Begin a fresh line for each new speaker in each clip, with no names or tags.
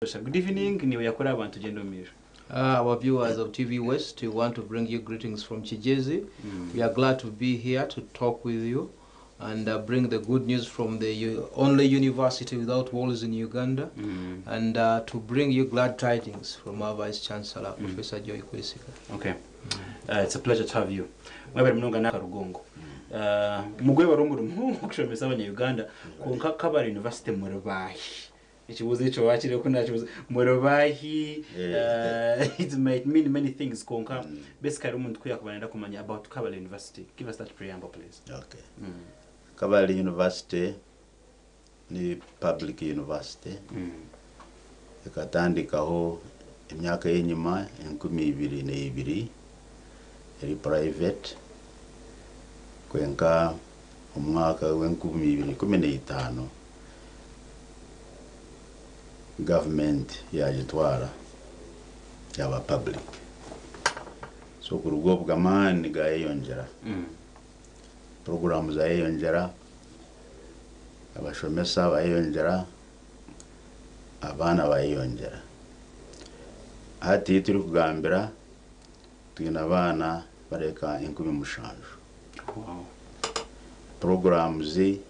Good evening, niiwe yakora abantu gyenda omu maisho.
Our viewers of TV West, we want to bring you greetings from Kigezi. We are glad to be here to talk with you and bring the good news from the only university without walls in Uganda and to bring you glad tidings from our Vice Chancellor, Professor Joy Kwesiga.
Okay. It's a pleasure to have you. Mwebare munonga na Karugongo. Mugwebare omurimo gw'okushomesa abanya-Uganda kwonka Kabale University muri baahi? Ekibuuzo ekyo waakire ku naakibuuza muri baahi? It might mean many things kwonka basically omuntu ku yaakuba naayenda kumanya about Kabale University, give us that preamble please.
Okay. Kabale University ni public university ekatandikaho emyaka y'enyima 2002 eri private kwenka omu mwaka gw'enkumi ibiri ikumi n'eitaano gavumenti yaagitwara yaaba public. So kuruga obwo amaani gaayeyongyera, puroguraamu zaayeyongyera, abashomesa baayeyongyera, abaana baayeyongyera. Hati ei turikugambira twine abaana barihika 7,000. Puroguraamuzi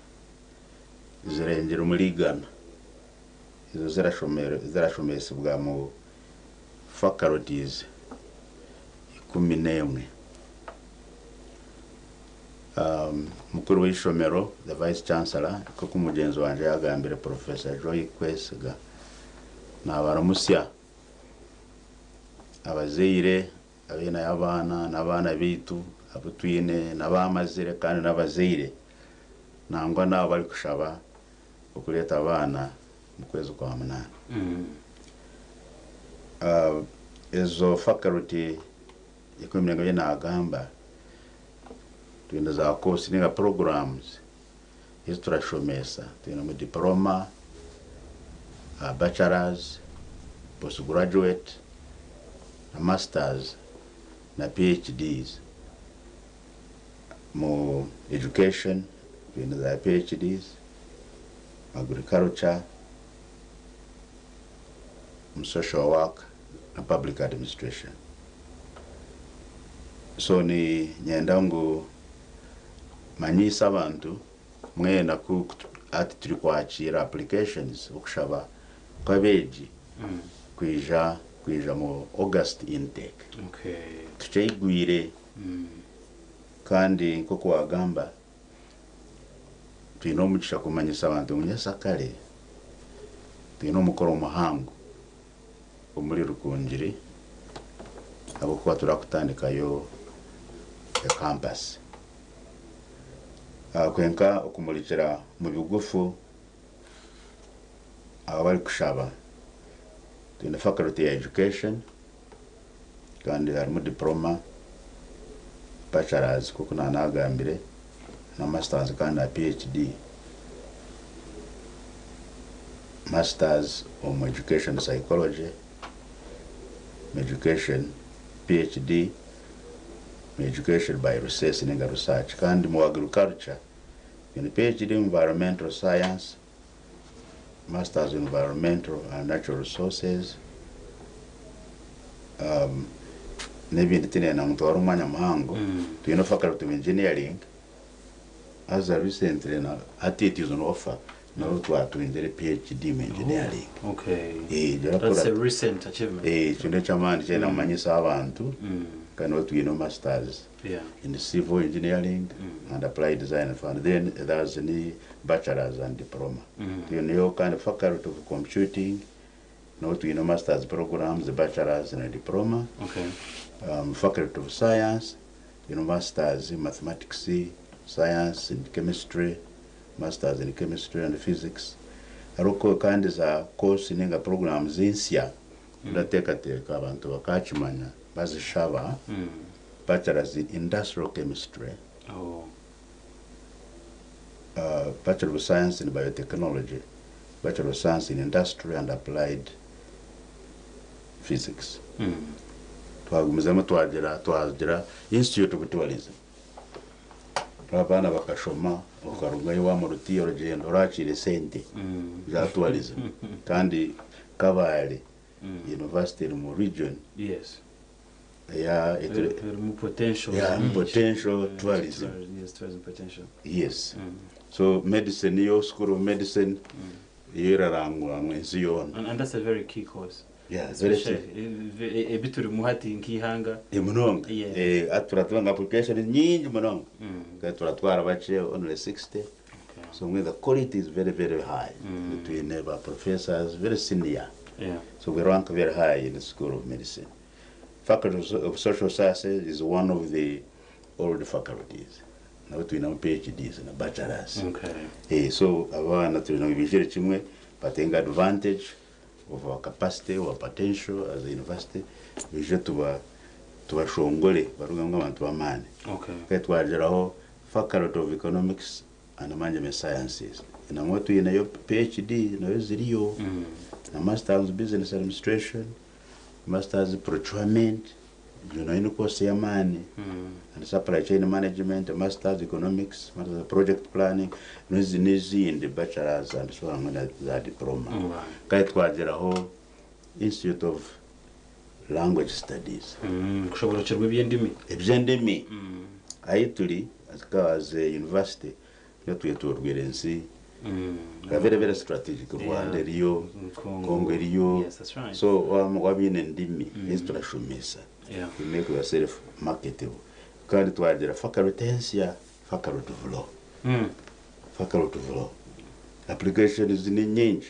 zirengire omuri 100 ezo zirashomesibwa mu faculties 11. Mukuru w'eishomero, the Vice Chancellor, nk'oku mugyenzi wangye yaagambire Professor Joy Kwesiga, naabaramutsya abazaire abaine abaana n'abaana baitu abu twine n'abamazire kandi n'abazaire nangwa n'abo barikushaba okureeta abaana omu kwezi kwa munaana. Ezo faculty 11 ebi naagamba, twine za course ninga programs ezi turashomesa. Twinemu diploma, bachelors, postgraduate, na masters na PhDs. Mu education twine za PhDs, agriculture, mu social work na public administration. So niinyenda ngu manyiise abantu mwena ku hati turikwakiira applications okushaba kw'abeegi kwija kwija mu August intake. Tukyaigwire kandi nk'oku waagamba twine omugisha kumanyisa abantu ngu nyesakare twine omukoro muhango omuri Rukungiri ahabw'okuba turakutandikayo ekampasi. Kwonka okumurikira omu bigufu abo abarikushaba, twine faculty ya education kandi harimu diploma, bachelors nk'oku naanagambire na masters kandi na PhD. Masters omu education psychology, omu education, PhD omu education by research ninga research kandi omu agriculture twine PhD omu environmental science, masters in environmental and natural resources n'ebindi tinenda ngu ntware omwanya muhango. Twine faculty of engineering haza recently na hati it is on offer nabo twatungire PhD omu engineering.
That's a recent achievement.
Ekyo n'eky'amaani kyenda kumanyisa abantu kandi nabo twine masters in civil engineering and applied design and then that's ni bachelors and diploma. Twineyo kandi faculty of computing nabo twine masters programs, bachelors na diploma. Faculty of science twine masters in mathematics, science and chemistry, masters in chemistry and physics. Hariho kandi za course ninga programs ensya ndateekateeka abantu bakakimanya bazishaba, bachelors in industrial chemistry, bachelor of science in biotechnology, bachelor of science in industry and applied physics. Twagumizamu twagira twagira institute of tourism. Abaana bakashoma okarugayo wamuruti orugyendo orakiire sente za tourism kandi Kabale University eri mu region eya
Erimu potential
Yeah,
nyingi.
potential tourism.
Yes, tourism potential.
Yes. So medicine yo, school of medicine yo irarangwa ensi yoona.
And that's a very key course.
Yeah, very
Especially, ebi turimu hati nk'ihanga.
Munonga. Eh, turatwanga application nyingi munonga. Kandi turatwara bakye, only 60. So when the quality is very, very high, between our professors, very senior. So we rank very high in the School of Medicine. Faculty of Social Sciences is one of the old faculties. Nabo twinamu PhDs na bachelors. So abaana tulina ibijere kimwe batenga advantage of our capacity, our potential as a university, bije tuba tubashongore barugamwe abantu b'amaani. Kandi twageraho Faculty of Economics and Management Sciences. Namwe twinayo PhD nayo ziriyo, na Masters Business Administration, Masters Procurement, iyo nayo ni course y'amaani, and Supply Chain Management, Masters Economics, Masters Project Planning, n'izindi bachelors and so on na za diploma. Kandi twageraho Institute of Language Studies.
Kushoborokirwa eby'endimi.
Eby'endimi. Ahi turi as a university niyo twetorwire ensi. We are very, very strategic. Rwanda eriyo,
Congo.
Congo eriyo.
Yes, that's right.
So wabiine endimi ezi turashomesa. You make yourself marketable. Kandi twagira faculty ensya, Faculty of Law. Faculty of Law. Applications ni nyingi.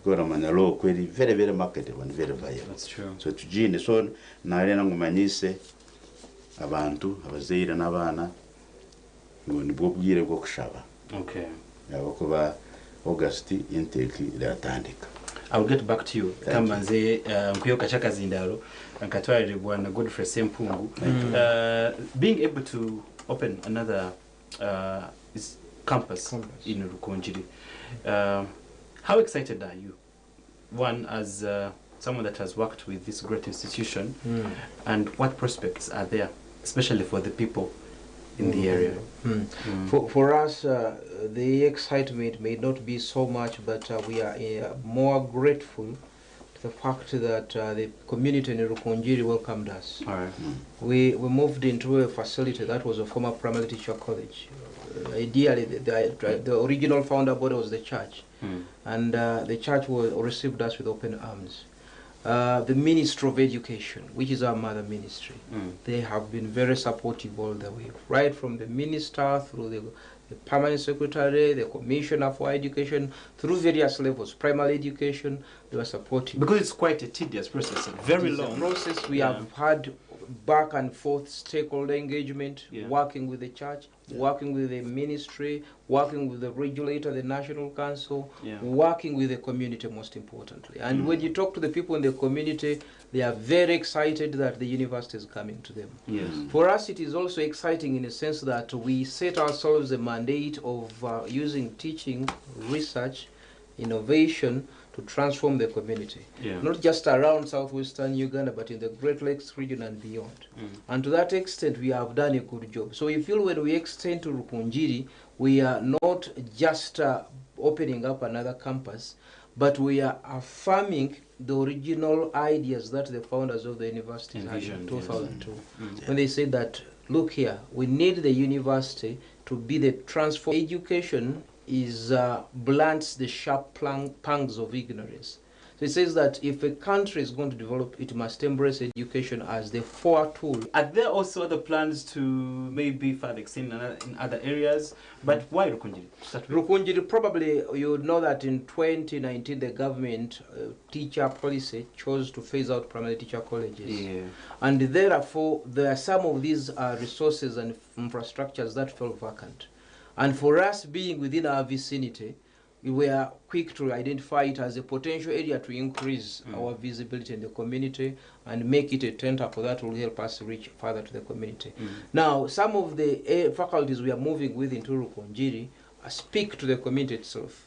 Kuramanya law kweri very, very marketable and very viable.
That's true.
So tugine, so narena ngumanyise abantu abazaire n'abaana ngo nibwo bwire bwo kushaba. Abakuba August intake iratandika.
I will get back to you.
Thank
Kamanze nkuyoka chakazindaro nkatwarire bwana Godfrey Sempungu. Being able to open another is campus,
Campus.
in Rukungiri. How excited are you? One, as someone that has worked with this great institution, and what prospects are there, especially for the people in the area?
For us, the excitement may not be so much, but we are more grateful to the fact that the community in Rukungiri welcomed us.
All right.
We moved into a facility that was a former primary teacher college. Ideally, the original founder body was the church, and the church received us with open arms. The Ministry of Education, which is our mother ministry, they have been very supportive all the way, right from the minister through the permanent secretary, the commissioner for education, through various levels, primary education, they were supportive.
Because it's quite a tedious process, very
It is a
long.
process. We have had back and forth stakeholder engagement, working with the church, working with the ministry, working with the regulator, the National Council, working with the community most importantly. And when you talk to the people in the community, they are very excited that the university is coming to them. For us, it is also exciting in the sense that we set ourselves a mandate of using teaching, research, innovation to transform the community. Not just around southwestern Uganda, but in the Great Lakes region and beyond. And to that extent, we have done a good job. So we feel when we extend to Rukungiri, we are not just opening up another campus, but we are affirming the original ideas that the founders of the university had in
Envisioned, yes.
2002. When they said that, look here, we need the university to be the transform. Education is blunts the sharp pangs of ignorance. So it says that if a country is going to develop, it must embrace education as the fore tool.
Are there also other plans to maybe further extend in other areas? But why Rukungiri? Start with.
Rukungiri, probably you know that in 2019, the government teacher policy chose to phase out primary teacher colleges. And therefore, there are some of these resources and infrastructures that fell vacant. And for us being within our vicinity, we were quick to identify it as a potential area to increase our visibility in the community and make it a tentacle that will help us reach further to the community. Now, some of the faculties we are moving with into Rukungiri speak to the community itself.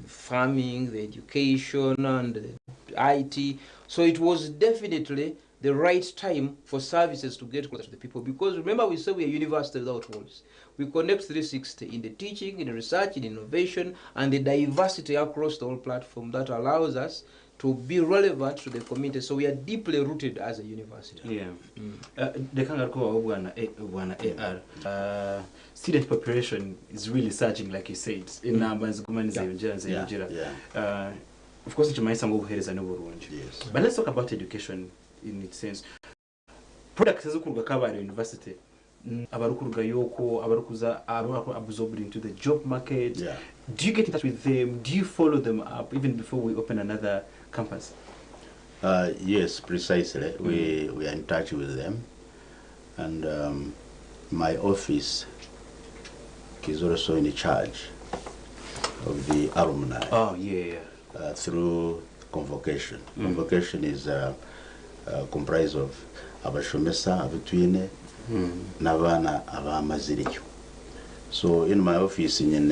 Farming, the education, and the IT. So it was definitely the right time for services to get closer to the people. Because remember, we say we are university without walls. We connect 360 in the teaching, in the research, in innovation, and the diversity across the whole platform that allows us to be relevant to the community. So we are deeply rooted as a university.
Yeah. Reka ngaruke wawe bwana bwana AR. Student population is really surging, like you said. Enamba niziguma nizeyongyera, nizeyongyera. Of course nikimanyisa ngu obuheereza ni burungi. But let's talk about education in its sense. Products ezikuruga Kabale University, abarikurugayo okwo, abarikuza, abari absorbed into the job market. Do you get in touch with them? Do you follow them up even before we open another campus?
Yes, precisely. We are in touch with them. And my office is also in charge of the alumni. Through convocation. Convocation is comprised of abashomesa abutwine n'abaana abamazireyo. So in my office in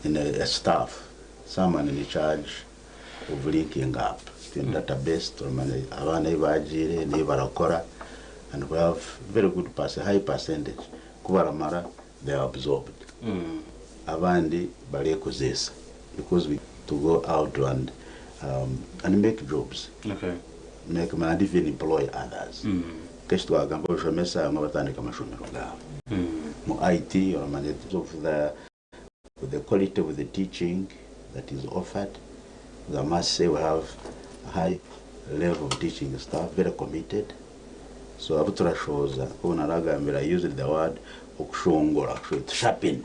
a staff, someone in charge of linking up in database turamanya abaana bagiire niyo barakora, and we have very good high percentage kubaramara they are absorbed. Abandi barekozesa because we to go out and make jobs, make money and even employ others. Kenshi twagamba abashomesa bamwe batandika amashomero gaabo mu IT oramanya of the quality of the teaching that is offered. I must say we have a high level of teaching staff, very committed. So abo turashoza kuko naragambira, I used the word okushongora, to sharpen.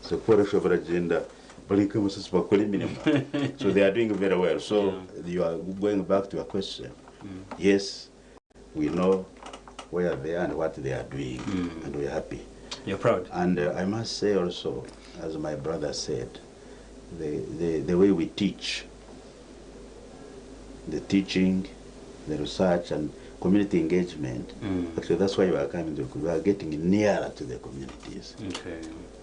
So kukoresha baragenda barika amasasi bakora imirimo. So they are doing very well. So you are going back to your question. Yes, we know where they are and what they are doing, and we are happy.
You're proud.
And I must say also, as my brother said, the way we teach, the teaching, the research, and community engagement, actually that's why we are coming to, we are getting nearer to the communities.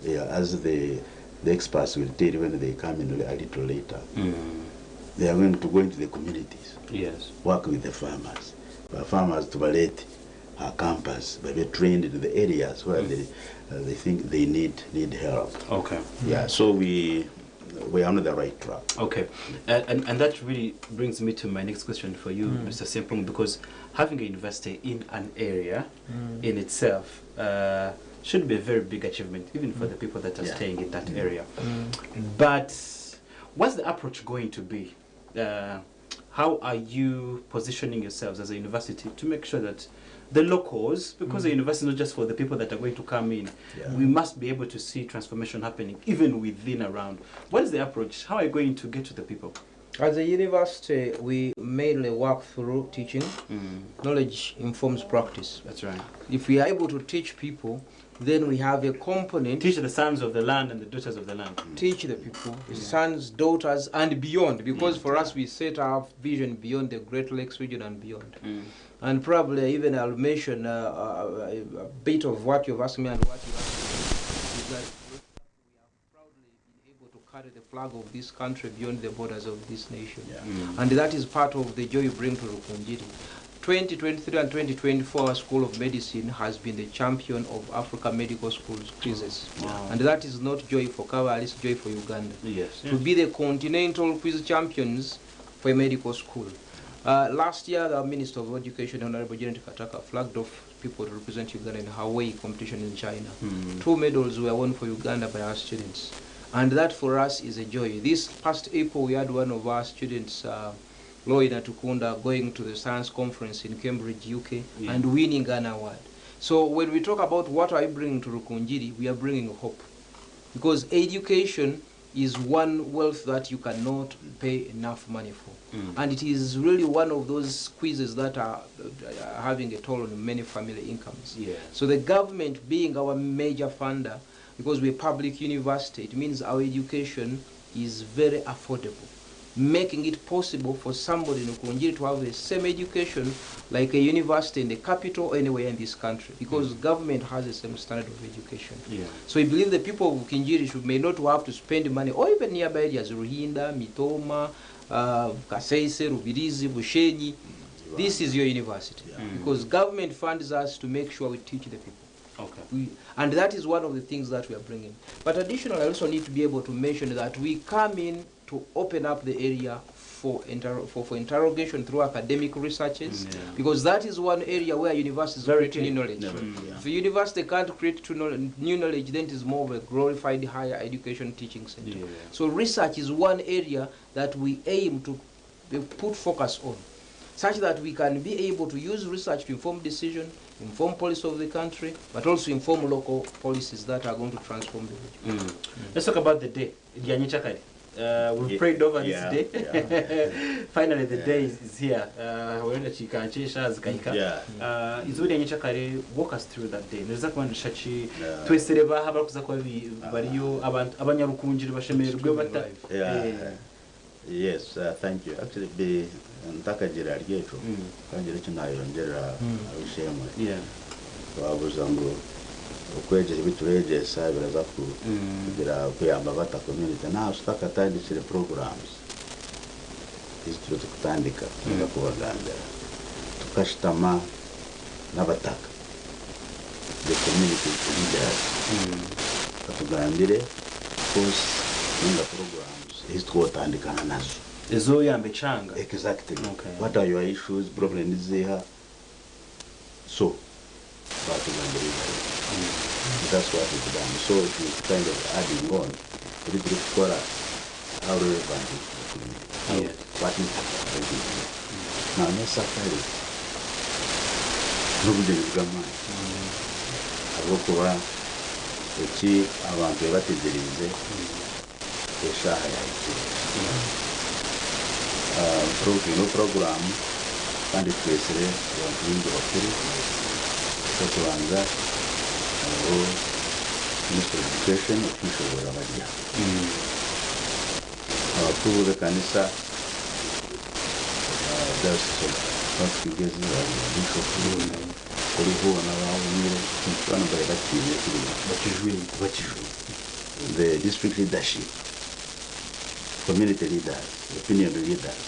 Yeah, as the experts will tell you when they come in a little later, they are going to go into the communities, work with the farmers. The farmers to balete our campus, but be trained in the areas where they think they need help. Yeah, so we are on the right track.
Okay, and that really brings me to my next question for you, Mr. Ssenfumu, because having a university in an area in itself should be a very big achievement, even for the people that are staying in that area. But what's the approach going to be? How are you positioning yourselves as a university to make sure that the locals, because the university is not just for the people that are going to come in, we must be able to see transformation happening even within around. What is the approach? How are you going to get to the people?
As a university, we mainly work through teaching. Knowledge informs practice.
That's right.
If we are able to teach people, then we have a component.
Teach the sons of the land and the daughters of the land.
Teach the people, the sons, daughters, and beyond. Because for us, we set our vision beyond the Great Lakes region and beyond. And probably even I'll mention a bit of what you've asked me and what you asked me. Is that we have proudly been able to carry the flag of this country beyond the borders of this nation. And that is part of the joy we bring to Rukungiri. 2023 and 2024, our School of Medicine has been the champion of Africa Medical Schools quizzes.
Wow.
And that is not joy for Kabale, it's joy for Uganda. To be the continental quiz champions for a medical school. Last year, the Minister of Education, Honorable Janet Kataka, flagged off people to represent Uganda in Hawaii competition in China. 2 medals were won for Uganda by our students. And that for us is a joy. This past April, we had one of our students, Lloyd Atukunda, going to the science conference in Cambridge, UK, and winning an award. So when we talk about what are we bringing to Rukungiri, we are bringing hope. Because education is one wealth that you cannot pay enough money for. And it is really one of those squeezes that are having a toll on many family incomes. So the government being our major funder, because we're a public university, it means our education is very affordable, making it possible for somebody in Rukungiri to have the same education like a university in the capital or anywhere in this country, because government has the same standard of education. So we believe the people of Rukungiri may not have to spend money, or even nearby areas, Ruhinda, Mitooma, Kasese, Rubirizi, Bushenyi. This is your university, because government funds us to make sure we teach the people. And that is one of the things that we are bringing. But additionally, I also need to be able to mention that we come in to open up the area for interrogation through academic researches,
Yeah.
because that is one area where universities
Very
create new
key.
knowledge.
Yeah.
If the university can't create new knowledge, then it is more of a glorified higher education teaching center.
Yeah.
So research is one area that we aim to put focus on, such that we can be able to use research to inform decision, inform policy of the country, but also inform local policies that are going to transform the region.
Let's talk about the day. Ryanyichakari. We've prayed over this day. Finally, the day is here. Wenda chikanchisha zikahika. Izuba ryanyichakare, walk us through that day. Niza kubandisha ki twesere baha bakuza kuba bariyo abantu abanyarukunjiri bashemererwe bata.
Yeah. Yes, thank you. Actually, be ntakagira ry'ejo kangira eki nayongerera abishemwe babuza ngu okwegyesa ebitureegyesa biraza kugira kuyamba bata community. Now tutakatandikire programs ezi turi tukutandika, tuza kubagambira tukashitama n'abataka, the community leaders, batugambire course ninga programs ezi twotandikana nazo.
Ezoyamba ecanga.
Exactly.
Okay.
What are your issues, problem niziha? So batugambire ibyo. That's what is done. So it is kind of adding on ebi turi kukora, how relevant is to the community, what impact are they giving. Now nesakare n'obugyenyi bw'amaani ahabwokuba eki abantu bebategerize eshaaha yahikire. Twine program kandi twesire abantu bingi bakuru. Ekyokubanza, hariho Minister of Education official barya, abakuru b'ekanisa, Diocese of Kigezi, Bishop kuriho n'abahumire bano bari bakiine kiri
Bakijwire.
Bakijwire, the district leadership, community leaders, opinion leaders,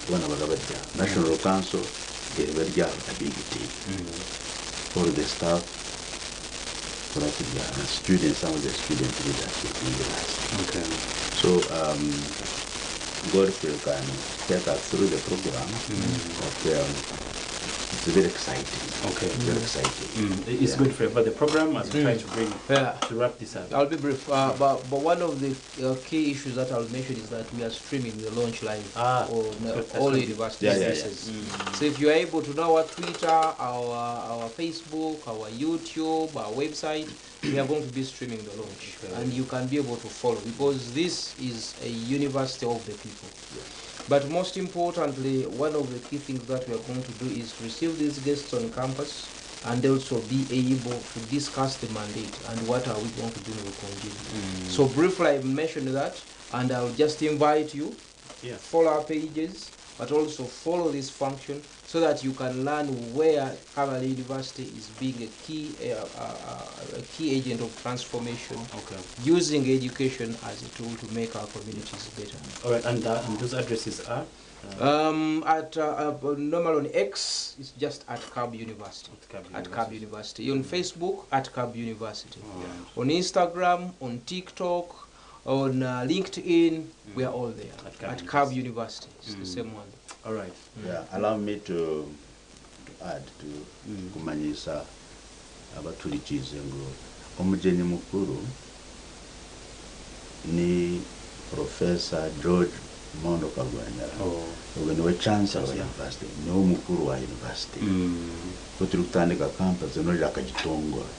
bana baga barya, national council barya, a big team, all the staff turakirya, and students, some of the student leadership leaders. So Godfrey can take us through the program, but it's very exciting. Very exciting.
It's good for but the program as we try to bring to wrap this up.
I'll be brief, but one of the key issues that I'll mention is that we are streaming the launch live on
Good. That's
all
good.
university spaces. So if you are able to know our Twitter, our Facebook, our YouTube, our website, we are going to be streaming the launch, and you can be able to follow, because this is a university of the people. But most importantly, one of the key things that we are going to do is receive these guests on campus and also be able to discuss the mandate and what are we going to do in Rukungiri. So briefly, I mentioned that, and I'll just invite you, follow our pages, but also follow this function so that you can learn where Kabale University is being a key agent of transformation, using education as a tool to make our communities better.
All right, and those addresses are?
At normal on X, it's just at Cab University.
At Cab
At Cab
University.
University. On Facebook, at Cab University.
All right.
On Instagram, on TikTok, on LinkedIn, we are all there.
At Cab
At Cab
University.
University. It's the same one.
All right.
Yeah, allow me to add to kumanyisa abaturikize ngu omugyenyi mukuru ni Professor George Mondo Kagwanyara. Ogwo niwe chancellor wa university, niwe mukuru wa university. Ko turi kutandika campus noja akagitongora.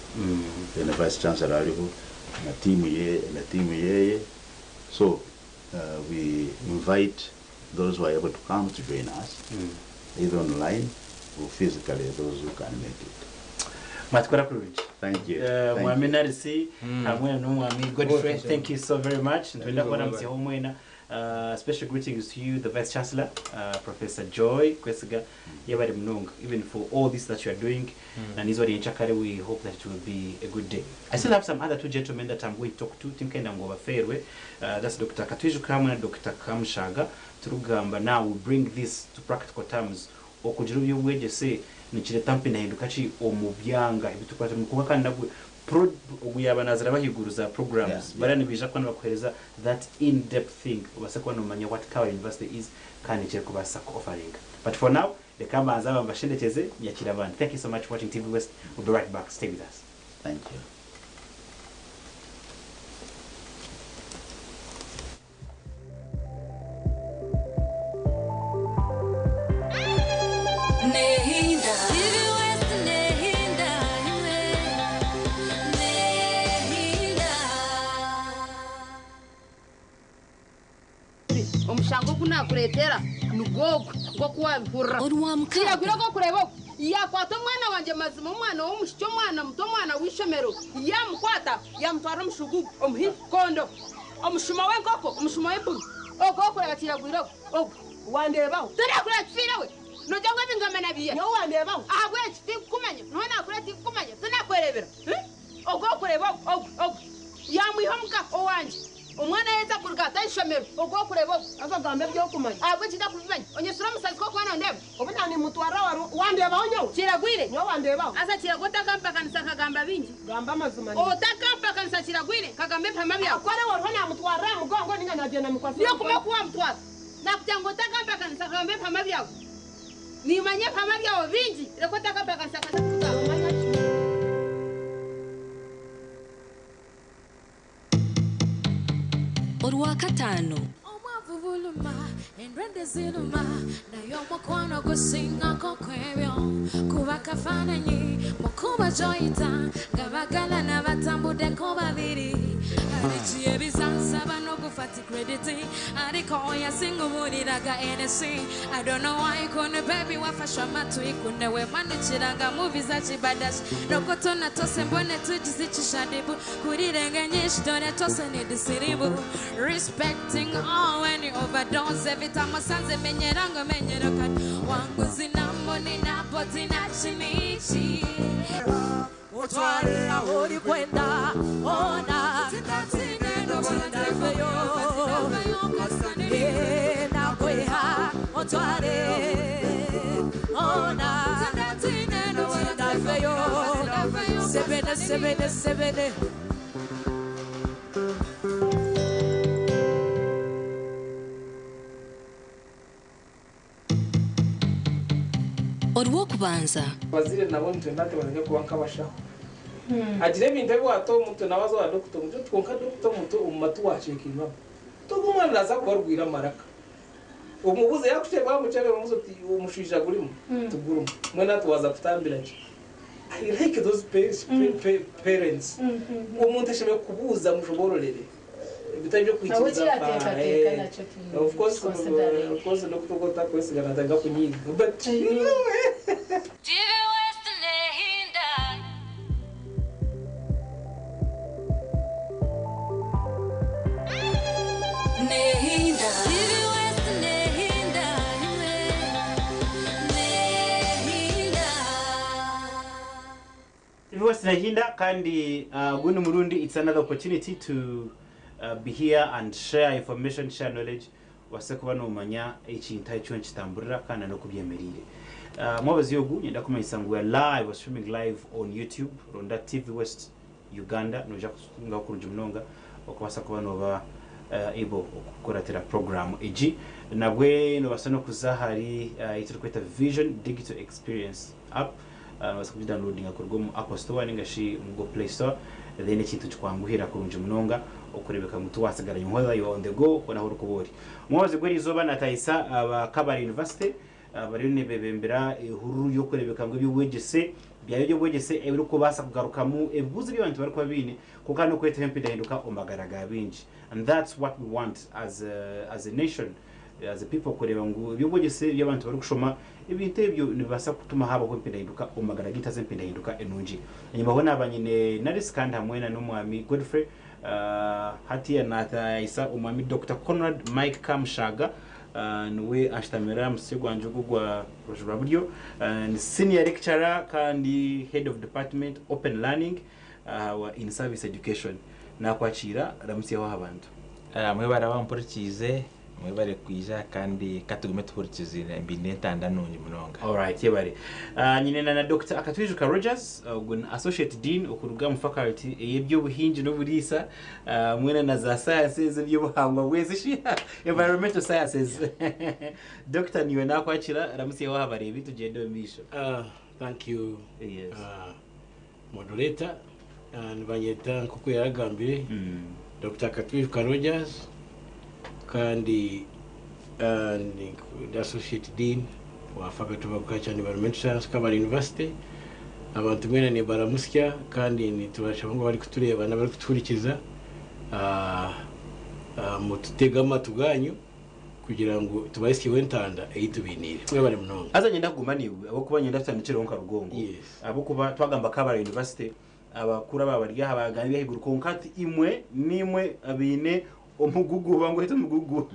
Then vice chancellor ariho na timu ye na timu yeye. So we invite those who are able to come to join us, either online or physically, those who can make it.
Mwatwara kurungi.
Thank you. Thank
Mwami
you.
Narisi hamwe n'umwami Godfrey,
Godfrey.
thank you so very much. Ntwenda kubona
Bye-bye.
musiho mwena. Special greetings to you, the Vice Chancellor, Professor Joy Kwesiga yebare munonga, even for all this that you are doing. And izwa ryenchakare, we hope that it will be a good day. I still have some other two gentlemen that I'm going to talk to. Tinkenda ngo baferwe. That's Dr. Katwijuka hamwe na Dr. Kamushaga. Turugamba now we bring this to practical terms, okugira ebyobwegyese nikireta mpindahinduka ki omu byanga ebitukwata mukuba kandi nabwe. Pro ogu yaaba naaziraba ahaiguru za programs bariya nibaija kuba nibakuheereza that in depth thing obaase kuba noomanya what Kabale University is kandi eki erikubaasa ku offeringa. But for now reka mbanze aba mbashendekyeze nyakiire abandi. Thank you so much for watching TV West, we'll be right back, stay with us.
Thank you.
Omushango ogu naakureetera nigwo ogu, nk'oku waabihurira. Kiragwire ogw'okureeba ogu, yaakwata omwana wangye mazima, omwana w'omwishiki, omwana muto, omwana w'eishomero, yaamukwata, yaamutwara omu shugugu, omu hikondo, omushuma w'enkoko, omushuma w'empunu. Ogwo ow'okureeba kiragwire ogu, ogu.
Wandeebaho?
Tinakureeba kifiire we! Noogira ngu ebi ngamba nabiiha?
Nyowe wandeebaho?
Ahabw'enki tinkukumanya? Noha naakureeba tinkukumanya? Tinakwereebera? Hi? Ogwo ow'okureeba ogu, ogu, ogu. Yaamwiha omu ka owangye. Omwana yaija kuruga ata aha ishomero? Ogwo ow'okureeba ogu.
Haza ogamba eby'okumanya.
Ahabw'enki ntakubimanya? Onyetsire omusazi kw'okuba nondeeba?
Obu naanimutwara wari wandeebaho nyowe?
Kiragwire.
Nyowe wandeebaho?
Haza Kiragwa otakampakanisa nkagamba bingi.
Gamba amazima.
Otakampakanisa Kiragwire nkagamba ebihama byawe.
Kore wariho naamutwarira aha mugongo ninga naagyenda mukwatsire
Nyowe kuma oku waamutwara. Naakugira ngu otakampakanisa nkagamba ebihama byawe. Niimanya ebihama byawe bingi. Reka otakampakanisa nkaza kubigamba.
Omanya ki?
Orwakataano.
Obwavu buluma, endwadde ziruma, naye omukwano gusingako kwebyo. Kuba kafaananyi mukuba gy'oyita nga bagalana batambuddeko babiri. Biki ebisansaba n'okufata credit, ariko oya singubuliraga NC. I don't know why kone baby wafashwe amatwi kune wemanukiraga movies za kibadashi. Nokotona tose mbone tugize ikishadibu kurirenge nyinshi dore tose ni disiribu. Respecting all when you overdose every time wasanze menyera ngo menyera kati wangu zinambo ninapo zinachimichi.
Utware aho uri kwenda ona tindaveyo nakweha utware ona tindaveyo sebene sebene sebene.
Orw'okubanza.
Abazire nabo nitwenda nti kuba nk'abashaho agira ebintu ebi wata omutwe nawe aza wa dokita omutwe twonka dokita omutwe omu matu wacekingamu toga omwana naza kuba arwire amaraka omubuze yakusheba bamucebera omubuze oti omushaija gurimu tugurimu mwena tuwaza kutambira ki. I like those parents. Omuntu ashemereire kubuuza mushobororere bitari byo kwikiriza.
Nawe kirateekateeka nakyo
Of course,
considering.
of course dokita otakwesiga natanga kunyiga but
TV West Nehinda. Nehinda. TV West Nehinda. Nehinda.
TV West Nehinda kandi guno murundi, it's another opportunity to be here and share information, share knowledge, wase kuba nomanya ekintu ekyo nkitamburira kandi n'okubyemerire. Mwabazi ogu nyenda kumanyisa ngu we are live, we're streaming live on YouTube, Ronda TV West Uganda, noja kusunga kurungi munonga okubasa kuba noba able okukuratira program egi. Nabwe nobasa nokuza hari ekirikweta Vision Digital Experience app, nobasa kugidownloadinga kuruga omu Apple Store ninga shi omu Google Play Store, then ekintu kikwanguhira kurungi munonga okurebeka ngu tiwasigara nyuma, whether you are on the go onaho orikuba ori. Omwabazi gw'erizooba natahisa aba Kabale University, bariyo nibebembera ehururu y'okurebeka ngu eby'obwegyese byayo eby'obwegyese ebirikubaasa kugarukamu ebibuuzo eby'abantu barikuba baine, kwonka n'okwetaho empindahinduka omu magara ga bingi. And that's what we want as a nation, as a people, kureeba ngu eby'obwegyese by'abantu barikushoma ebintu ebyo nibibaasa kutuma habaho empindahinduka omu magara gaitu haza empindahinduka enungi. Enyima ho naaba nyine Naris kandi hamwe na n'omwami Godfrey, hatiya natahisa omwami Dr. Conrad Mike Kamushaga, niwe ashitamira musye gwangye ogu gwa rubaju rwa buryo, ni senior lecturer kandi head of department open learning wa in service education. Nakwakira, ramusyeho abantu.
Mwe barabampurikiize.
Mwebare kwija kandi katugume tuhurikize mbiine entanda nungi munonga.
Alright, yebare. Nyine na Dr. Akatwijuka Rogers, ogwo ni Associate Dean okuruga omu faculty ey'eby'obuhingi n'oburiisa, mwena na za sciences eby'obuhangwa bw'ensi shi environmental sciences. Doctor niiwe nakwakira, ramutsyaho aha bareebi tugyende omu maisho.
Thank you moderator. Nibanyeta nk'oku yaragambire Dr. Katwijuka Rogers kandi ndi Associate Dean wa Faculty of Agriculture and Environmental Science Kabale University. Abantu mwena nibaramutsya kandi nitubashaba ngu abarikutureeba n'abarikutuhurikiza mututege amatu ganyu kugira ngu tubahisyeho entanda ei tubainiire. Mwebare munonga.
Haza niinyenda kuguma naiwe ahabw'okuba niinyenda tutandikireho nka Rugongo ahabw'okuba twagamba Kabale University abakuru aba bari aha baagamba eby'ahaiguru kwonka hati imwe niimwe abaine omugugu oba ngwete omugugu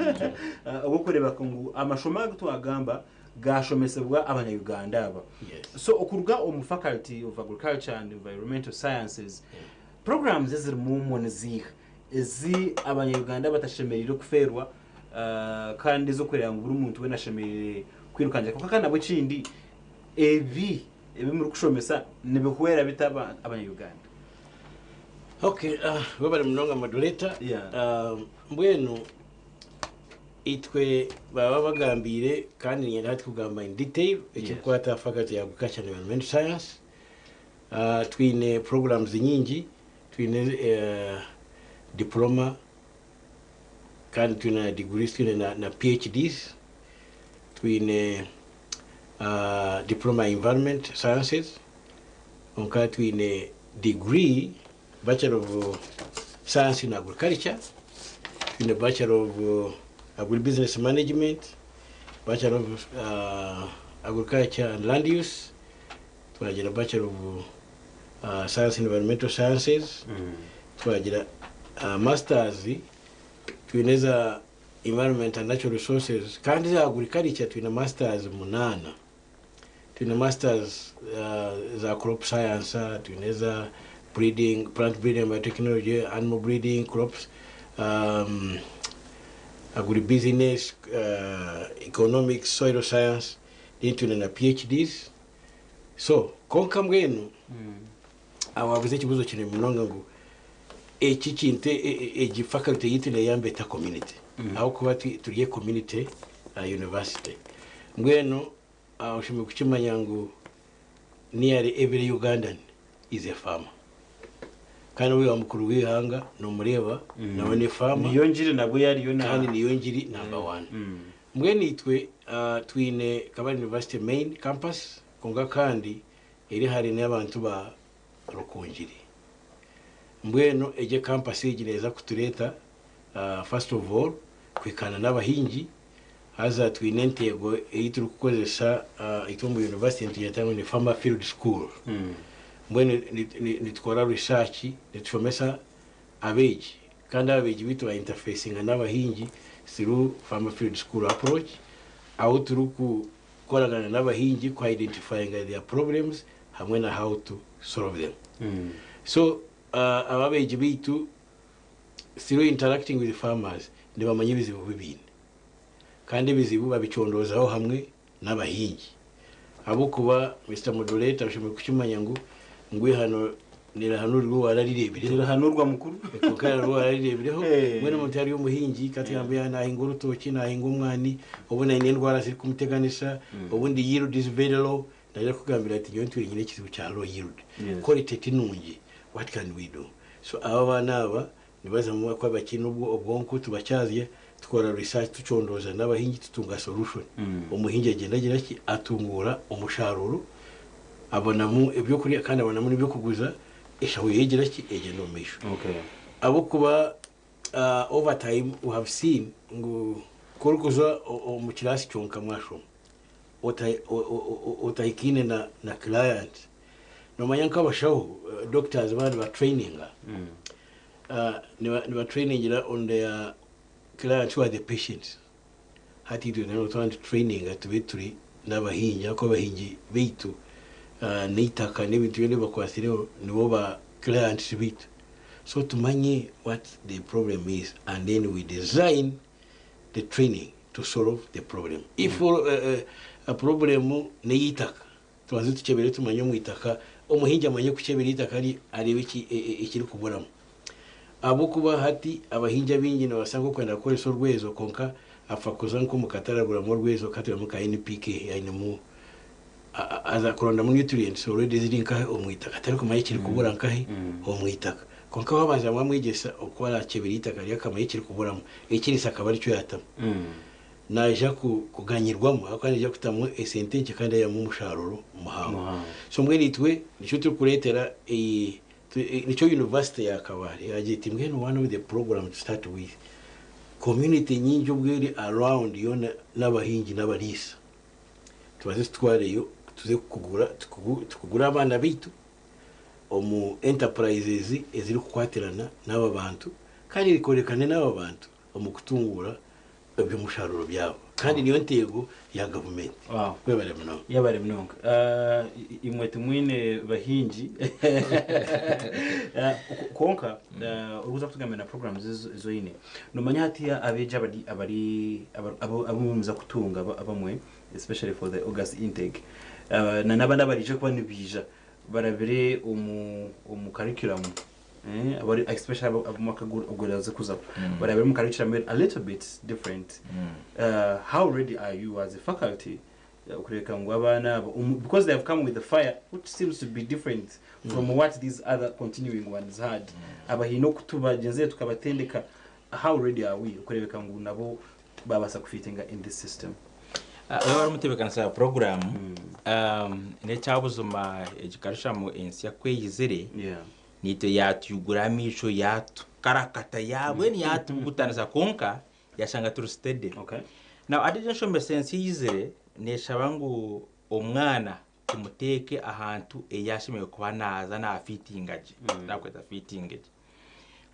ogw'okureeba ngu amashomo agu twagamba gaashomesibwa abanya-Uganda aba. So okuruga omu Faculty of Agriculture and Environmental Sciences, programs ezirimu omwo niziiha ezi abanya-Uganda batashemereire kufeerwa kandi ez'okureeba ngu buri muntu weena ashemereire kwirukangira? Kwonka kandi nabwo ekindi, ebi ebi murikushomesa nibihwera bita abanya-Uganda?
Okay, webare munonga moderator. Mbwenu itwe baba bagambiire kandi niinyenda hati kugamba in detail ekirikukwata aha faculty ya Agriculture and Environmental Science. Twine programs nyingi, twine diploma kandi twine na degrees, twine na PhDs, twine diploma in environment sciences, kwonka twine degree Bachelor of Science in Agriculture, twine Bachelor of Agribusiness Management, Bachelor of Agriculture and Land Use, twagira Bachelor of Science in Environmental Sciences, twagira Masters, twine eza Environment and Natural Resources, kandi eza Agriculture twine Masters munaana. Twine Masters za Crop Science, twine eza Breeding, Plant Breeding and Biotechnology, Animal Breeding, Crops, Agribusiness, Economics, Soil Science, then twine na PhDs. So, kwonka mbwenu aho waabuuza ekibuuzo kirungi munonga ngu eki kintu egi faculty yaitu neeyamba eta community? Ahabw'okuba turi e community university. Mbwenu Oshemereire kukimanya ngu nearly every Ugandan is a farmer. Kandi obu mukuru w'eihanga nomureeba nawe ni farmer.
Niyo ngiri nabwo yariyo na.
Kandi niyo ngiri number one. Mbwenu itwe twine Kabale University main campus kwonka kandi eri hare n'abantu ba Rukungiri. Mbwenu egi campus egi neeza kutureeta first of all kuhikaana n'abahingi. Haza twine entego ei turikukozesa itwe omu university nitugyeta ngu ni Farmer Field School. Mbwenu nitukora research, nitushomesa abeegi kandi abeegi beitu ba interfacinga n'abahingi through Farmer Field School approach ahu turikukoragana n'abahingi ku identifyinga their problems hamwe na how to solve them. So aba abeegi beitu through interacting with farmers nibamanya ebizibu bi baine. Kandi ebizibu babicondoozaho hamwe n'abahingi. Ahabw'okuba Mister Moderator oshemereire kukimanya ngu ngu eihano nirihanurwa owararireebireho.
Tirihanurwa mukuru.
Kwonka rihanurwa owararireebireho. Mbwenu omuntu yaaba ari omuhingi katugambe yaaba naahinga orutookye, naahinga omwani, obundi aine endwara zirikumuteganisa, obundi yield is very low, naija kukugambira ati nyowe ntwire nyine ekizibu kya low yield, quality ti nungi, what can we do? So aba abaana aba Nibazamu ahakuba bakiine obwonko tubakyazya tukora research tucondooza n'abahingi tutunga solution. Omuhingi agyenda agira ki? Atunguura omusharuuro abonamu ebyokurya kandi abonamu n'ebyokuguza eshaho ye egira ki? Egyenda omu maisho. Ahabw'okuba over time we have seen ngu ku orikuza omu kiraasi kyonka mwashoma otahikaine na client nomanya nk'abashaho doctors baaba niba traininga Niba trainingira on their clients who are the patients. Hati itwe nabo twaba nitu traininga tube turi n'abahingi ahakuba abahingi baitu n'eitaka n'ebintu byona ebi bakwasireho nibo ba clients baitu. So tumanye what the problem is and then we design. the training to solve the problem. If problem n'ey'eitaka, tubanze tukyebere tumanye omu itaka, omuhingi amanye kukyebera eitaka rye areebe ekirikuburamu. Ahabw'okuba hati abahingi abaingi nibabaasa nk'okwenda kukoresa orwezo kwonka afa kuza nk'omu katare aguramu orwezo katurimu ka NPK ainemu aza kurondamu nutrients already eziri nkahi omu itaka atarikumanya ekirikubura nkahi omu itaka. Kwonka waabanza waamwegyesa oku araakyebera eitaka rye akamanya ekirikuburamu, ekiriisa akaba arikyo yaatamu, naija kuganyirwamu ahabw'okuba naija kutamu esente nkye kandi aihamu omushaaruro muhango. So mbwenu itwe nikyo turikureetera eyi nikyo yunivasite ya Kabale yaagira eti mbwenu one of the program to start with, community nyingi obwo eri around yoona n'abahingi n'abariisa. Tubanze tutwareyo tuze kugura tukugure abaana baitu omu enterprises ezirikukwatirana n'aba bantu kandi rikorekane n'aba bantu omu kutunguura eby'omusharuuro byabo kandi niyo nteego ya gavumenti. Webare munonga.
Yebare munonga. Imwe timwine bahingi kwonka orikuza kutugambira na programs ezi oine. Nomanya hatiya abeegi abari abari abu muza kutunga abamwe especially for the August intake na n'abandi abaraije kuba nibaija barabire omu omu curriculum abari especially ab'omwaka oguraze kuzaho barabire omu curriculum a little bit different. How ready are you as a faculty okureebeka ngu abaana abo because they have come with the fire which seems to be different from what these other continuing ones had aba haine oku tubagyenzire tukabatendeka how ready are we okureebeka ngu nabo babaasa kufitinga in this system?
Waaba ori omutebeekanisa wa puroguraamu, n'ekyabuzima egi karishaamu ensya ku eyizire, naitwe yaatwigura amaisho, yaatukarakata, mbwenu yaatubutanisa kwonka yaashanga turi steady. Now hati egi enshomesa ensya eyizire neeshaba ngu omwana tumuteeke ahantu ei ashemereire kuba naaza naafiitinga gye, turakweta fiitinga gye.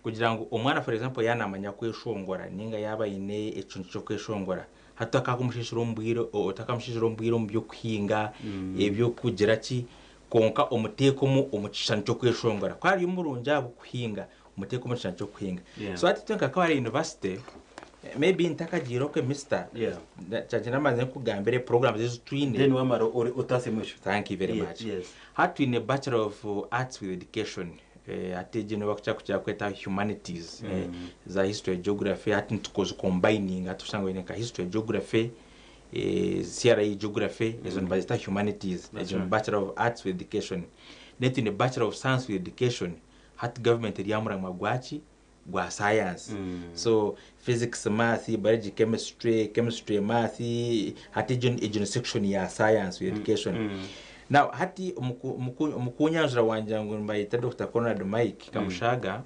Kugira ngu omwana for example yaaba naamanya kweshongora nainga yaaba aine ekintu ky'okweshongora, hati otakamusheshera omu bwire, otakamusheshera omu bwire omu by'okuhinga, eby'okugira ki, kwonka omuteeke omu omu kishushani ky'okweshongora. Ku ari murungi aha bw'okuhinga, omuteeke omu kishushani ky'okuhinga. So hati itwe nka Kabale University, maybe ntakagiire okwe Mister, kyangye nabanze nkugambire programs ezi twine.
Then wamara otaasemu ekyo.
Thank you very much. Hati twine Bachelor of Arts with Education. Hati egi niyo barikukira kukira kweta humanities, za history, geography, hati nituzi combininga hati oshanga oine nka history, geography, CRE geography, ezo nibazeta humanities, ezo ni Bachelor of Arts with Education. Then twine Bachelor of Science with Education, hati government eri aha muramwa gwaki? Gwa science. So physics, math, biology, chemistry, chemistry, math, hati egyo egyo ni section ya science with education. Now hati omu kunyanjura wangira ngu nibayeta Dokita Conrad Mike Kamushaga,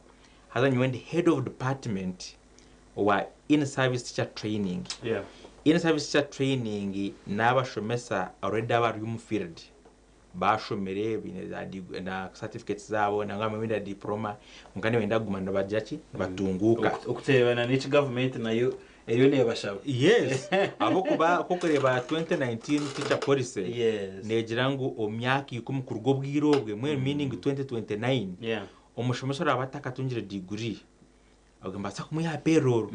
haza nyowe ndi head of department owa in service teacher training. In service teacher training n'abashomesa already abari omu field. Bashomire baine za na certificates zaabo nangwa abamwe baine na diploma kwonka nibenda kuguma nibagira ki? Nibatunguuka.
Okuteebana n'eki gavumenti nayo eriyo neebashaba.
Yes, ahabw'okuba ku orikureeba 2019 teacher policy neegira ngu omu myaka ikumi kuruga obwire obwe, mbwenu meaning 2029, omushomesa oraabe atakatungire degree Obwe nibabaasa kumwiha aha payroll.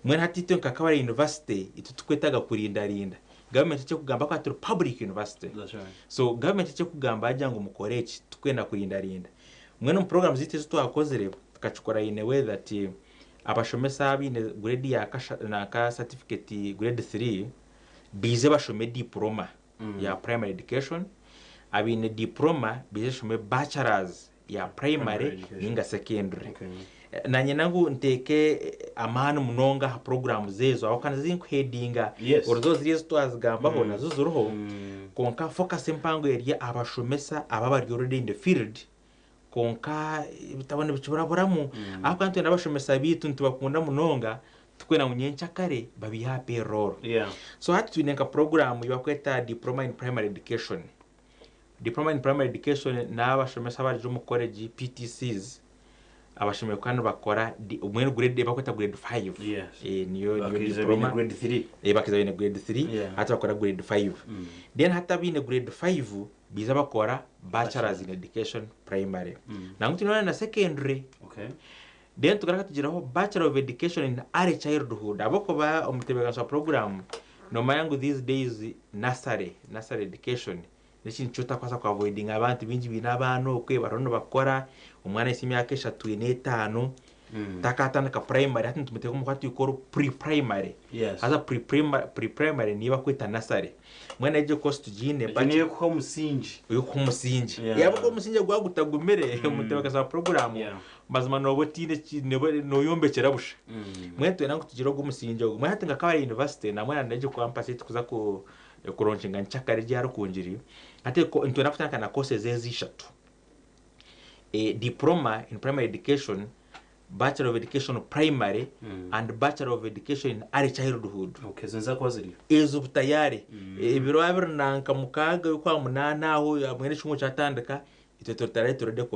Mbwenu hati itwe nka Kabale University, itwe titukwetaaga kurindarinda. Gavumenti eki erikugamba ahabw'okuba turi public university. So gavumenti eki erikugamba yaagira ngu mukore eki, titukwenda kurindarinda. Mbwenu omu programs zaitu ezi twakozire, tukakikora in a way that abashomesa abaine grade ya kasha nanka certificate grade three, baije bashome diploma ya primary education, abaine diploma baije bashome bachelors ya primary ninga secondary. Nanye ngu nteeke amaani munonga aha programs ezo ahabw'okuba nizo zinkuheadinga. Orizo ziri ezi twazigambaho nazo ziriho kwonka focus empango eri aha bashomesa aba abari already in the field kwonka ebitabo nibikiburaburamu ahabw'okuba nitwenda abashomesa baitu nitubakunda munonga turikwenda ngu nyenkyakare babiihe aha payroll. So hati twine nka program ei barikweta diploma in primary education. Diploma in Primary Education n'abashomesa abarigye omu college, PTCs, abashemereire kuba nibakora mbwenu grade ei barikweta grade five. Niyo niyo
Bakaiza
diploma.
baine grade three.
Bakaiza baine grade three, hati bakora grade five. Then hati abaine grade five baija bakora Bachelors in Education Primary. Nangwa twine na secondary. Then tugaruka tugiraho Bachelor of Education in Early Childhood ahabw'okuba omutebeekanisa wa puroguraamu noomanya ngu these days nursery, nursery education n'ekintu eki otakubaasa ku avoidinga abantu baingi baine abaana okwe bariho nibakora, omwana ahitsya emyaka eshatu ena etaano takatandika primary hati nitumuteeka omu what we call pre-primary
Yes.
haza pre-primary niyo bakweta nursery mbwenu egyo course tugiine
Egyo niyo erikuha omusingi.
Erikuha omusingi.
Yeah.
Yaaba ku omusingi gwaba gutagumire omutebeekanisa wa puroguraamu mazima nooba otiine ki nooba nooyombekyera busha. Mbwenu nitwenda ngu tugire ogwo omusingi ogwo. Mbwenu hati nka Kabale University namwe na n'egyo campus ei turikuza ku kulaunchinga nkyakare egi aha Rukungiri, hati nitwenda kutandika na courses ezi ishatu. Diploma in Primary Education, Bachelor of Education Primary and Bachelor of Education in Early Childhood.
Okay, ezo niziza kuba ziriyo.
Ezo tayari. Ebiro abiri na nka mukaaga y'Okwamuna aho mbwenu ekihungo kyatandika, itwe turi tayari turi ready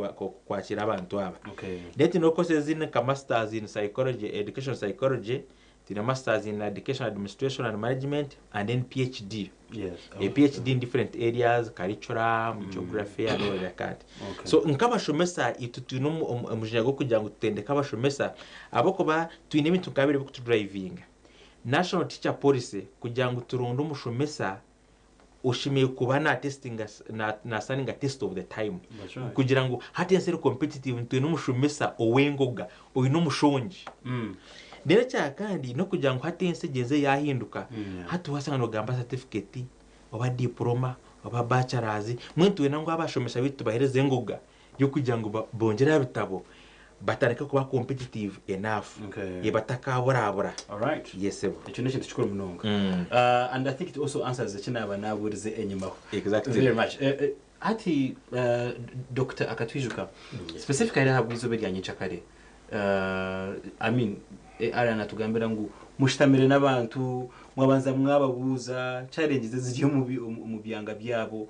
kwakira abantu aba.
Okay.
Then twine courses ezindi nka Masters in Psychology, Education Psychology, Twine masters in education administration and management and then PhD.
Yes.
A PhD in different areas, curriculum, geography and all like that.
Okay.
So nk'abashomesa itwe twine omujinya gw'okugira ngu tutendeke abashomesa ahabw'okuba twine ebintu nka bibiri ebirikutudrivinga. National Teacher Policy kugira ngu turonde omushomesa oshemereire kuba natestinga nasaninga test of the time
That's right.
kugira ngu hati ensi eri competitive nitwine omushomesa ow'engoga oine omushongi. Reero ekya kandi n'okugira ngu hati ensi egyenzire yaahinduka, hati waashanga noogamba satifiketi oba diporoma oba bachelors, mbwenu nitwenda ngu abashomesa baitu tubaheereze engoga y'okugira ngu bongyere aha bitabo batandike kuba competitive enough batakaburabura.
Alright.
Yes sebo.
Ekyo n'ekintu kikuru munonga. And I think it also answers eki naaba naabuurize enyimaho.
Exactly.
Very much. Hati Dokita Akatwijuka, specifically ahabw'eizooba erya nyencakare, I mean, Allan atugambira ngu mushutamire n'abantu, mwabanza mwababuuza challenges eziri omu byanga byabo.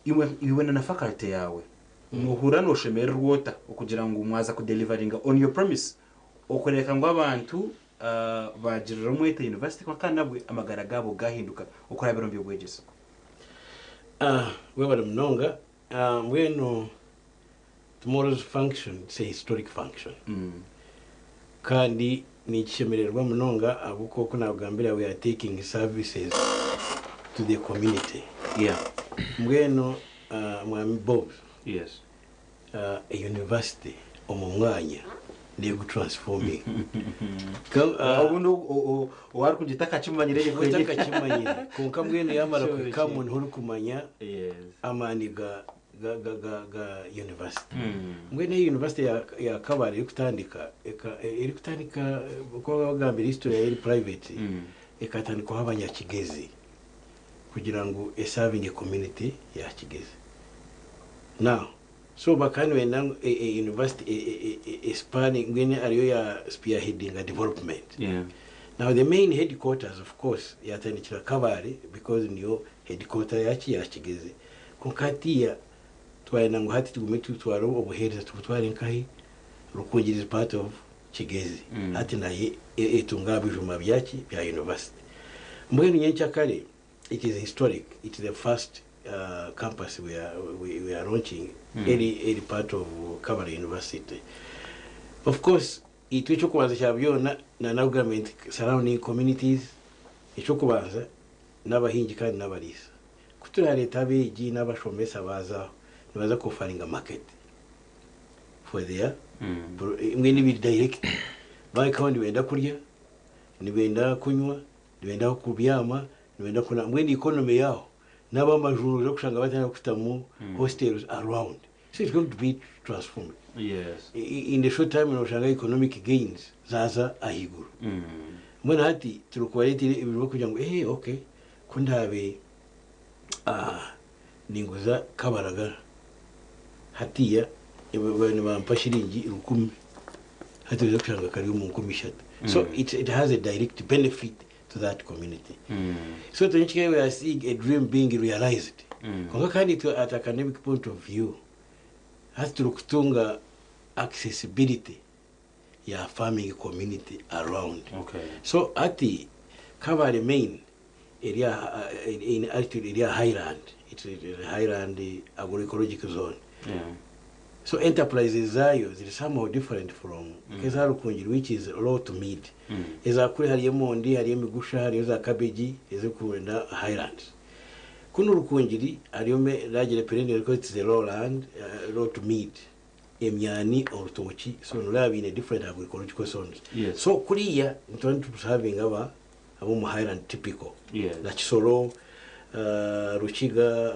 Iwe na faculty yaawe, nohurira noshemererwa ota okugira ngu mwaza kudeliveringa on your promise okureeka ngu abantu bagirira omwete university kwonka nabwe amagara gaabo gahinduka okurabira omu by'obwegyese?
Webale munonga. Mbwenu tomorrow's function it's a historic function kandi nikishemererwa munonga ahabw'okuba oku nagambira we are taking services to the community. Mbwenu Mwami Bob, a university omu mwanya negutransforminga.
Obundi ou arikugira takakimanyire
Ogwo takakimanyire kwonka mbwenu yamara kuhikamu niho orikumanya amaani ga ga ga ga ga university. Mbwenu eyi university ya ya Kabale erikutandika eka erikutandika oku bagambire history yayo eri private ekatandikwaho abanyakigezi kugira ngu esavinge community ya Kigezi. Now so bakaba nibenda ngu e e university e e e espanning mbwenu ariyo ya spearheadinga development. Now the main headquarters of course yatandikira Kabale because niyo headquarter yaki ya Kigezi. Kwonka hatiiya twayenda ngu hati tugume tutware obuheereza tubutware nkahi? Rukungiri is part of Kigezi. Hati nayo etunga aha bijuma byaki? Bya university. Mbwenu nyenkyakare it is historic, it is the first campus we are, we are launching eri, eri part of Kabale University. Of course itwe ekyokubanza kya byona na na government surrounding communities ekyokubanza n'abahingi kandi n'abariisa. Ku turareeta abeegi n'abashomesa baaza aho, nibaza ku offaringa market for their mbwenu ebiri direct. Baahikaho nibenda kurya, nibenda kunywa, nibenda aho kubyama, nibenda kuna mbwenu economy yaaho n'ab'amaju noija kushanga batandika kutamu hostels around. So it's going to be transformed. In the short time noshanga economic gains zaaza ahaiguru. Mbwenu hati turikubareetera ebintu kugira ngu ee okay ku ndaabe ninguza kabaragara hatiiya nibampa shiringi 1000 hati oija kushanga kari omu 3000. So it has a direct benefit to that community. So itwe we are seeing a dream being realized. Kwonka kandi itwe at academic point of view hati turikutunga accessibility ya farming community around. So hati Kabale main eri aha in altitude eri aha highland, it's a highland agroecological zone. So enterprises zaayo ziri somehow different from nk'eza Rukungiri which is low to mid. Eza kuri hariyo emondi, hariyo emigusha, hariyo za cabbage ezirikwenda highlands. Kunu Rukungiri hariyo largely perennial because it is a low land, low to mid. Emyani, orutookye, so noreeba biine different agroecological zones. So kuriya nituba nituservinga aba ab'omu highland typical. Na Kisoro, Rukiga,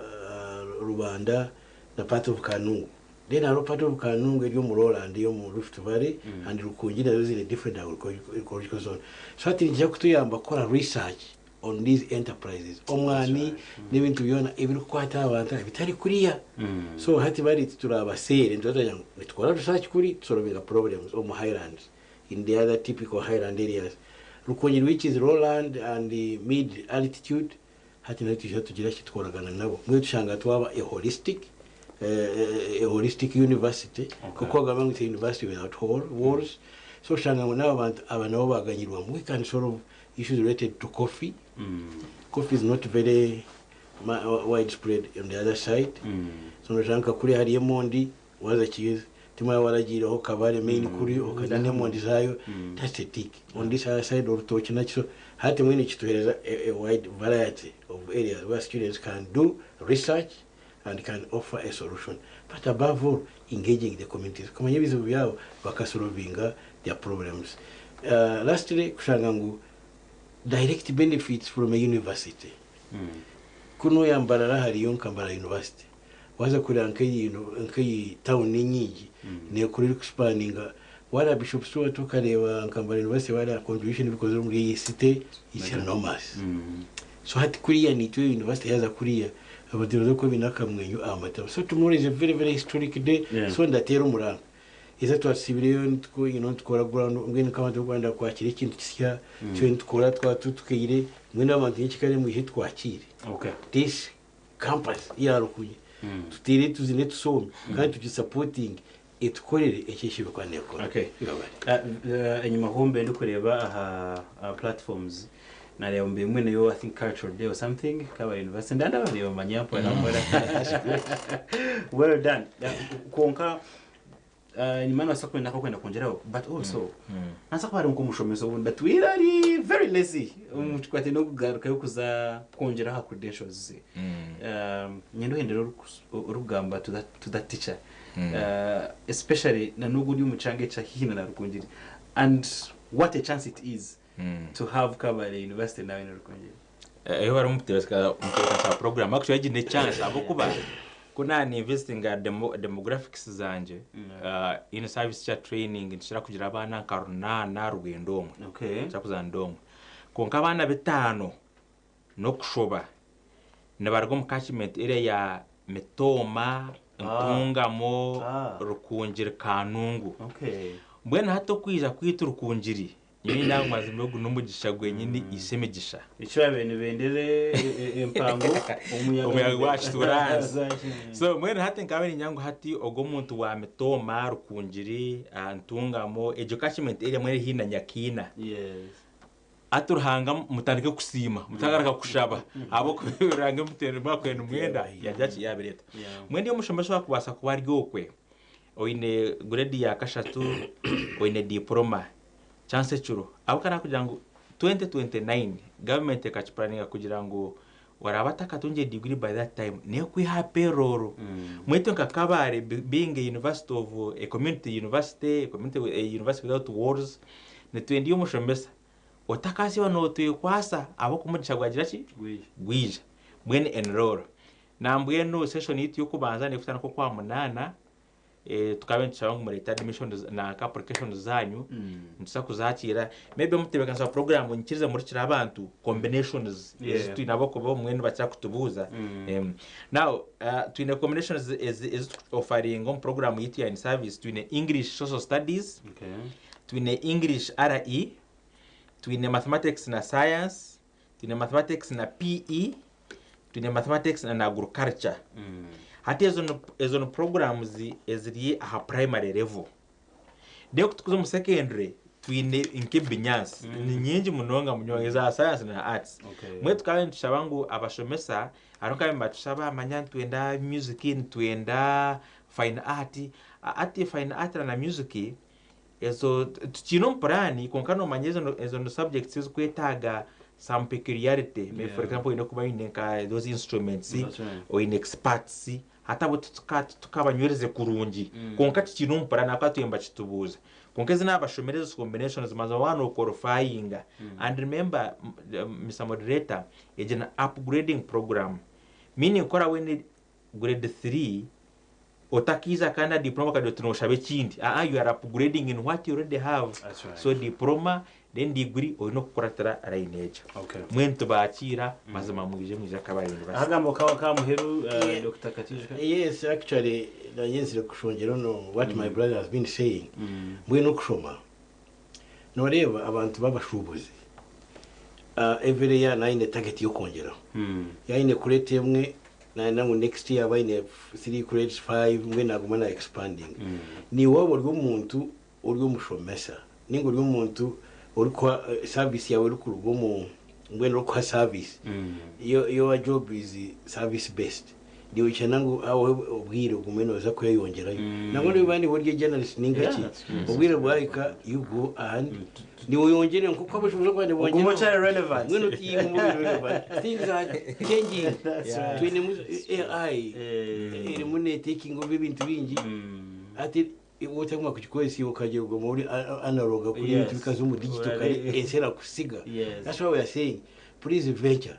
Rubanda na part of Kanungu. Then hariho part of Kanungu eri omu lowland ey'omu Rift Valley and Rukungiri nazo ziine different agroecological zone. So hati nikiija kutuyamba kukora research on these enterprises, omwani n'ebintu byona ebirikukwata aha bantu ebitari kuriya. So hati bari titurabaseere, nituba turagira ngu nitukora research kuri tusolvinga problems omu highlands, in the other typical highland areas. Rukungiri which is lowland and mid altitude, hati nayo twija tugira ki tukoragana nabo. Mbwenu tushanga twaba a holistic, a holistic university, kuko bagamba ngu it's a university without walls, so oshanga ngu n'aba bantu aba nabo baganyirwamu. We can solve issues related to coffee. Coffee is not very widespread on the other side. So noshanga nka kuriya hariyo emondi, waza Kigezi, timwe waragiireho Kabale main kuri okarya n'emondi zaayo, that's a tick. On this other side orutookye nakyo. Hati mbwenu nikituheereza a wide variety of areas where students can do research and can offer a solution. But above all, engaging the communities kumanya ebizibu byabo bakasolovinga their problems. Lastly, kushanga ngu direct benefits from a university. Ku noya Mbarara hariyo nka Mbarara University, waza kureeba nk'eyi nk'eyi town enyingi nekura erikuspaninga, wareeba Bishop Stuart okareeba nka Mbarara University wareeba contribution ebikozire omuri eyi city it's enormous. So hati kuriya naitwe university yaaza kuriya abantu nibaza kuba baine akamwenyo aha matama. So tomorrow is a very very historic day, so ndateera omuranga. Eza twatusiibireyo nituko you know nitukora ground mbwenu nk'abantu barikwenda kwakira ekintu kisya tube nitukora twaba tutukaire mbwenu abantu nyekyekare mwije twakiire this campus ya Rukunyi tuteere tuzine tusoome kandi tugisapotinge etukorere eki eki erikuba neekora.
Okay.
Yebare.
Enyima ho mbe ndikureeba aha aha platforms nareeba mbe mbweneyo I think cultural day or something Kabale University ndandabareeba manya mpora mpora. Well done. Kwonka Enyima nobaasa kuba oine ak'okwenda kwongyeraho but also nabaasa kuba ari nk'omushomesa obundi atwire ari very lazy omu kikwataine n'okugarukayo kuza kwongyera aha credentials ze. Niinyenda ohendere orikugamba to that to that teacher especially na n'ogu ori omu kyanga ekya haihi na Rukungiri and what a chance it is to have Kabale University now in Rukungiri.
Ebi bari omutebeekanisa wa program actually egi n'echance ahabw'okuba ku naaba ninvisitinga demographics zangye in service teacher training nitukira kugira abaana nka runaana rwenda omwe nitukira kuza nda omwe kwonka abaana bitaano n'okushoba nibaruga omu catchment area ya Mitooma, Ntungamo, Rukungiri, Kanungu mbwenu hati okwija kwaitu Rukungiri Nyowe ningira ngu mazima ogu n'omugisha gwenyini ishe emigisha.
Eki baabaire nibendera empango, omuyaga
Omuyaga gwakituura ahansi. So mbwenu hati nkaba niinyenda ngu hati ogu omuntu wa Mitooma, Rukungiri, Ntungamo, egyo catchment area mbwenu eri haihi na Nyakiina. Hati Ruhanga mutandike kusiima, mutagaruka kushaba ahabw'okuba ebi Ruhanga ebi mwakubaire nimwenda yagira ki yaabireeta. Mbwenu iwe omushomesa owaakubaasa kuba ari okwe, oine grade ya kashatu, oine diploma, chance ekiro ahabw'okuba nakugira ngu 2029 government ekakipuraninga kugira ngu oraabe atakatungire degree by that time nekwiha aha payroll. Mbwenu itwe nka Kabale being a university of a community university, a community a university without walls, nitwenda iwe omushomesa otakaasiiba notwekwasa ahabw'okuba omugisha gwagira ki? Gwija. Mbwenu enroll. Nambwenu session yaitu y'okubanza nekutandika okwamunaana. Tukaaba nitushaba ngu mureete admissions nanka applications zanyu nituza kuzakiira maybe omutebeekanisa wa program nyikirize murikire abantu combinations ezi twine ahabw'okuba obumwe nibakira kutubuuza. Now twine combinations ezi tukuofaringa omu program yaitu ya in service twine English social studies, twine English RE, twine mathematics na science, twine mathematics na PE, twine mathematics na agriculture. Hati ezo ni ezo ni programs eziri aha primary level. Then ku tukuza omu secondary twine nk'ebinyaatsi ni nyingi munonga munonga eza science na arts. Mbwenu tukaba nitushaba ngu abashomesa hariho nk'ababaire nibatushaba manya nitwenda music nitwenda Fine art, ati fine art na music ezo tukiine omu puraani kwonka noomanya ezo ezo ni subjects ezikwetaaga some peculiarity maybe for example oine kuba oine nka those instruments
That's right.
oine experts hati abo tituka titukabanywereze kurungi kwonka tukiine omu puraani ahabw'okuba twine nibakitubuuza kwonka ezi naabashomera ezo combinations mazima waaba nooqualifyinga and remember Mister Moderator egi ni upgrading program meaning ku oraabe oine grade 3 otakaija kandi aha diploma okagira oti noshaba ekindi aa you are upgrading in what you already have
That's right.
so diploma then degree oyine okukuratira line egyo
Okay.
mbwenu tubakiira mazima mwije mwije Kabale University.
Akagambo kawe aka muheru uh, Dr. Katijuka.
Yes, actually, nanye nzire kushongyera ono what my brother has been saying. Mbwenu okushoma, noreeba abantu b'abashuubuzi, uh, every year naine target y'okwongyeraho. Yaine kureta emwe, nayenda ngu next year abe aine 3 crates, 5, mbwenu naguma na expanding. Niiwe waaba ori omuntu ori omushomesa, ninga ori omuntu orikuha service yaawe erikuruga omu, mbwenu orikuha service, your, your job is service based. Niwikana ngu aho obwire ogume nooza kweyongyerayo. Nangwa n'obu niba ori journalist ninga ki, obwire bwahika you go and niweyongyere nk'oku abashobozi abandi
Ogume
bongyeraho.
okyari relevant.
Mbwenu oti ogume ori relevant. Things are changing.
That's right.
Twinemu AI erimu neetakinga over ebintu bingi. Hati iwe otaguma kugikozesa iwe okagira oguma ori analog kuri ebintu bikaza omu digital kare ensi erakusiga. That's why we are saying please venture.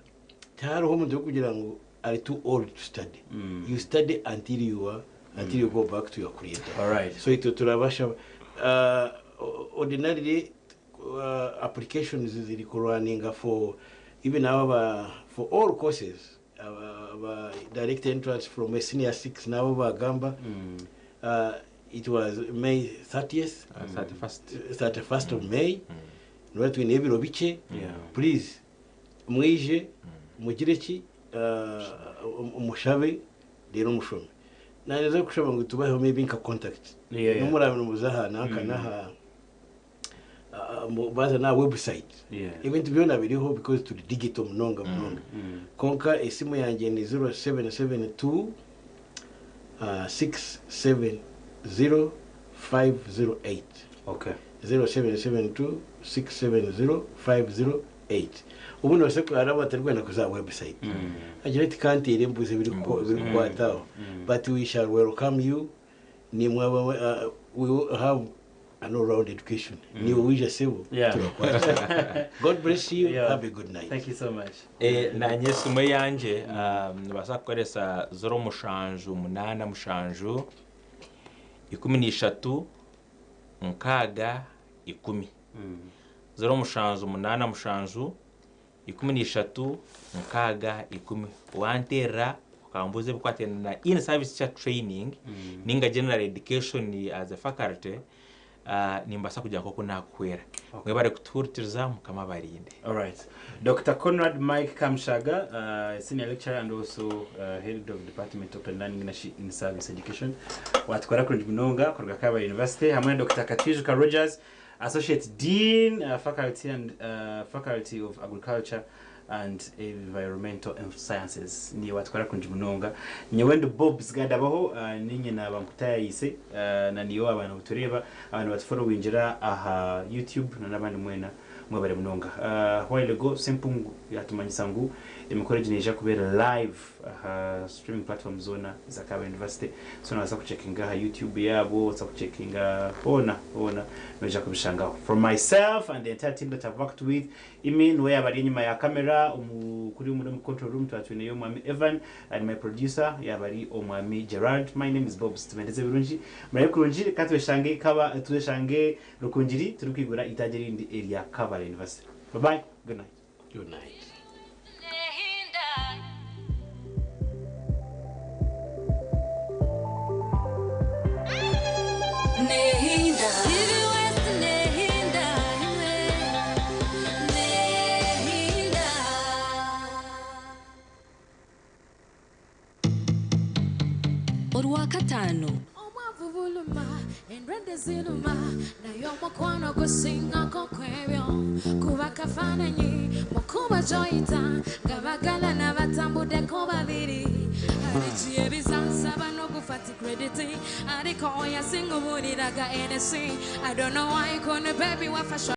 Tihariho omuntu orikugira ngu ari too old to study. You study until you are until you go back to your creator.
Alright.
So itwe turabashaba ordinarily applications ziri kurunninga for even aba ba for all courses aba, aba direct entrance from a senior 6 nabo bagamba it was May 30th
31st
31st of May niba twine ebiro bikye please mwije mugire ki mushabe rero mushome naneza kushaba ngu tubaheho maybe nka contact nomuraba nimuza aha nanka naha baza na website ebintu byona biriho because turi digital munonga munonga konka esimu yangye ni 0772 670 508 0772 670 508 ubundi bose hari abatari kwenda kuza website agira ati kantere mbuze biri kukwataho but we shall welcome you nimwe we will have an all round education niwe wija sebo turakwata God bless you have a good night.
Thank you so much.
Eh, nanye esimu eyangye nibaasa kukoresa 07 8 7 13 6 10 07 8 7 13 6 10 wanteerera okambuuza ebikwatiraine na in service teacher training ninga general education as a faculty nimbaasa kugira nk'oku naakuhwera. Mwebare kutuhurikiriza Mukama abarinde.
Alright. Dr. Conrad Mike Kamushaga, senior lecturer and also head of department open learning na in service education. Watukora kurungi munonga kuruga Kabale University hamwe na Dr. Katwijuka Rogers, associate dean faculty and faculty of agriculture and environmental sciences. Ni watwara kurungi munonga. Nyowe ndi Bob Zigadabaho ninye naba nkutayayise na niyo abantu butureba abantu batufollowingira aha YouTube na nabandi mwena mwebare munonga. While ago Sempungu yatumanyisa ngu emikoro egi neija kubeera live aha streaming platform zoona za Kabale University. So nobaasa kucheckinga aha YouTube yaabo, obaasa kucheckinga hoona hoona noija kubishangaho. From myself and the entire team that I've worked with, Imi niwe yaaba ari enyima ya camera, omu kuri omuri omu control room twaba twineyo omwami Evan and my producer yaaba ari omwami Gerald. My name is Bobs Tubendeze Birungi. Murabe kurungi reka tweshange kaba tweshange Rukungiri turikwigura itaagi erindi erya Kabale University. Bye bye. Good night.
Good night.
Orwakataano. Obwavu buluma, endwadde ziruma, naye omukwano gusingako kwebyo. Kuba kafaananyi mukuba gy'oyita nga bagalana batambuddeko babiri. Hari igihe bizansaba no gufata ati credit ariko oya singuburiraga NC. I don't know why kone baby wafasha.